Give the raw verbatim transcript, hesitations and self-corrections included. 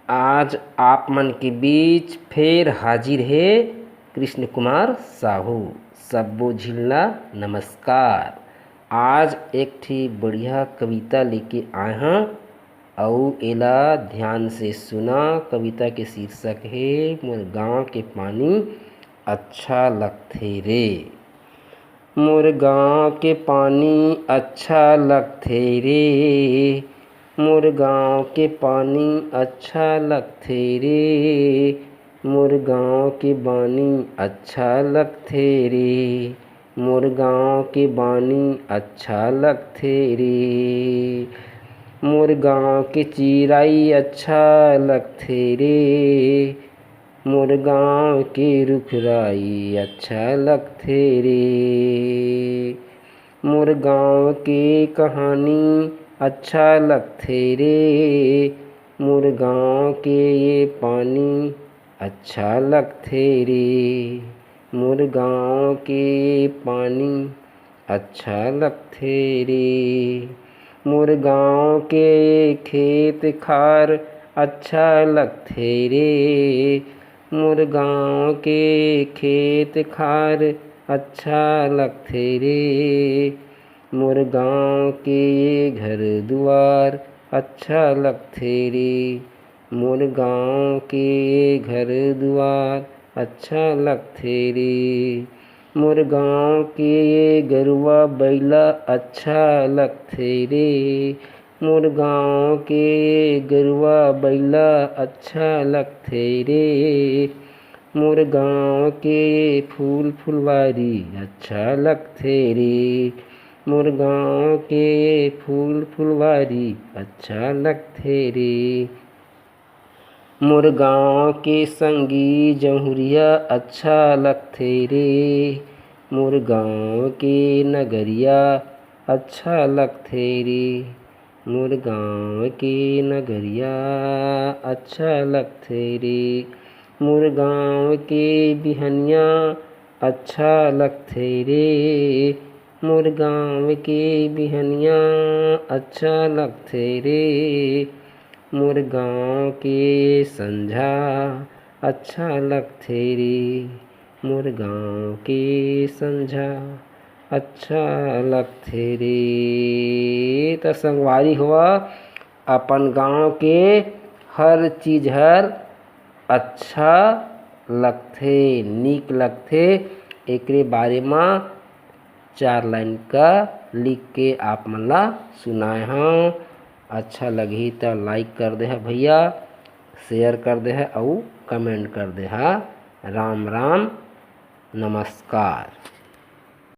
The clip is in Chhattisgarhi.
आज आप मन के बीच फेर हाजिर हे कृष्ण कुमार साहू। सब्बो झिन ला नमस्कार। आज एक ठी बढ़िया कविता लेके आए हंव, अउ एला ध्यान से सुना। कविता के शीर्षक हे मोर गांव के पानी अच्छा लगथे रे। मोर गांव के पानी अच्छा लगथे रे, मोर गांव के पानी अच्छा लगथे रे, मोर गांव के बानी अच्छा लगथे रे, मोर गांव के बानी अच्छा लगथे रे, मोर गांव के चिराई अच्छा लगथे रे, मोर गांव के रुखराई अच्छा लगथे रे, मोर गांव के कहानी अच्छा लगथे रे, मोर गांव के ये पानी अच्छा लगथे रे, मोर गांव के पानी अच्छा लगथे रे, मोर गांव के खेत खार अच्छा लगथे रे, मोर गांव के खेत खार अच्छा लगथे रे, मोर गांव के घर दुआर अच्छा लगथे रे, मोर गांव के घर दुआर अच्छा लगथे रे, मोर गांव के गरुवा बइला अच्छा लगथे रे, मोर गांव के गरुवा बइला अच्छा लगथे रे, मोर गांव के फूल फुलवारी अच्छा लगथे रे, मोर गांव के फूल फुलवारी अच्छा लगथे रे, मोर गांव के संगी जहुरिया अच्छा लगथे रे, मोर गांव के नगरिया अच्छा लगथे रे, मोर गांव के नगरिया अच्छा लगथे रे, मोर गांव के बिहनिया अच्छा लगथे रे, मोर गांव के बिहनिया अच्छा लगथे रे, मोर गांव के संझा अच्छा लगथे रे, मोर गांव के संझा अच्छा लगथे रे। त संगवारी हो, अपन गांव के हर चीज हर अच्छा लगथे, नीक लगथे। एकरे बारे म चार लाइन का लिख के आप मन ला सुनाए हंव। अच्छा लगही त like कर देहा भैया, share कर देहा अउ comment कर देहा। राम राम, नमस्कार।